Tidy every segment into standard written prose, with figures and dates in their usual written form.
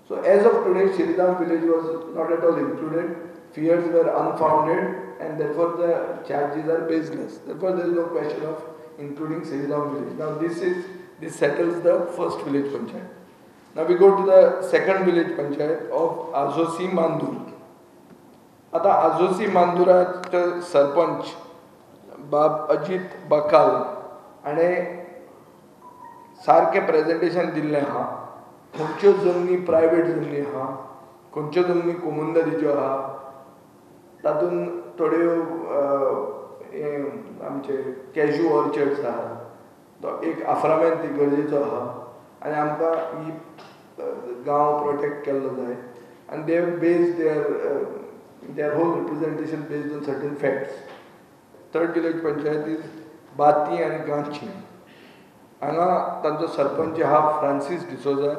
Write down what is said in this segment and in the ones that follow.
So as of today Shirdham village was not at all included. Fears were unfounded and therefore the charges are baseless. Therefore there is no question of including Siridham village. Now this settles the first village panchayat. Now we go to the second village panchayat of Ajosi Mandur. आता आजोसी मांदूराचे सरपंच बाब अजीत बकाल हाणें सारकें presentation दिल्लें आहा. खंयच्यो जमनी private जमनी आहा, खंयच्यो जमनी कोमुनिदादीच्यो आहा, तातूंत थोड्यो आमचे कॅज्यू ऑर्चर्ड्स आहा, तो एक आफ्रामेंत गरजेचो आहा आनी आमकां ही गांव प्रोटेक्ट केल्लो जाय. आनी they base their whole representation based on certain facts. Third village panchayat is Bati आनी गांची. हांगा तांचो सरपंच आहा फ्रांसीस डिसोजा.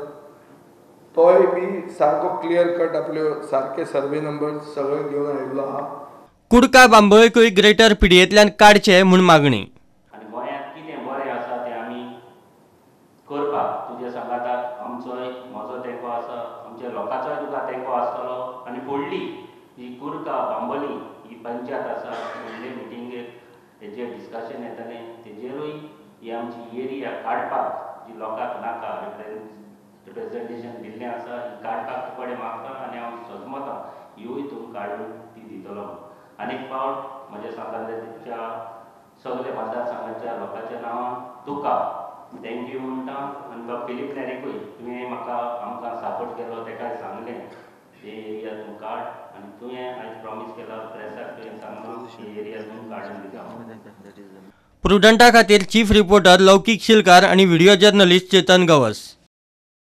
तोय बी सारको क्लियर कट आपल्यो सारके सर्वे नंबर सगळे घेवन आयिल्लो आहा. कुडका बांबोळकूय ग्रेटर पिडयेंतल्यान काडचे म्हूण मागणी. आनी गोंयांत कितें बरें आसा तें आमी करपाक तुज्या सांगाताक आमचोय म्हजो तेंको आसा, आमच्या लोकांचोय तुका तेंको आसतलो. आनी फुडली ही कुडका बांबोळी ही पंचायत आसा, फुडले मिटिंगेक हेजेर डिस्कशन येतलें, तेजेरूय ही आमची एरिया काडपाक जी लोकांक नाका रिप्रेजेंटेशन दिल्लें आसा ही काडपाक तुकडे मागता आनी हांव सजमता ह्यूय तूं काडून ती दितलो. आनी एक फावट म्हज्या सांगाताच्या सगळे मतदारसंघाच्या लोकांच्या नांवान तुका thank you म्हणटा. आनी बाब फिलीप नेरीकूय तुवें म्हाका आमकां सपोर्ट केलो, तेकाय सांगलें हे एरिया तूं काड आनी तुवें आयज प्रॉमीस केला प्रेसाक तुवें सांगलां ही एरिया तूं काडून दिता. प्रुडंटा खातीर चीफ रिपोर्टर लौकीक शिलकार आनी व्हिडिओ जर्नलिस्ट चेतन गवस.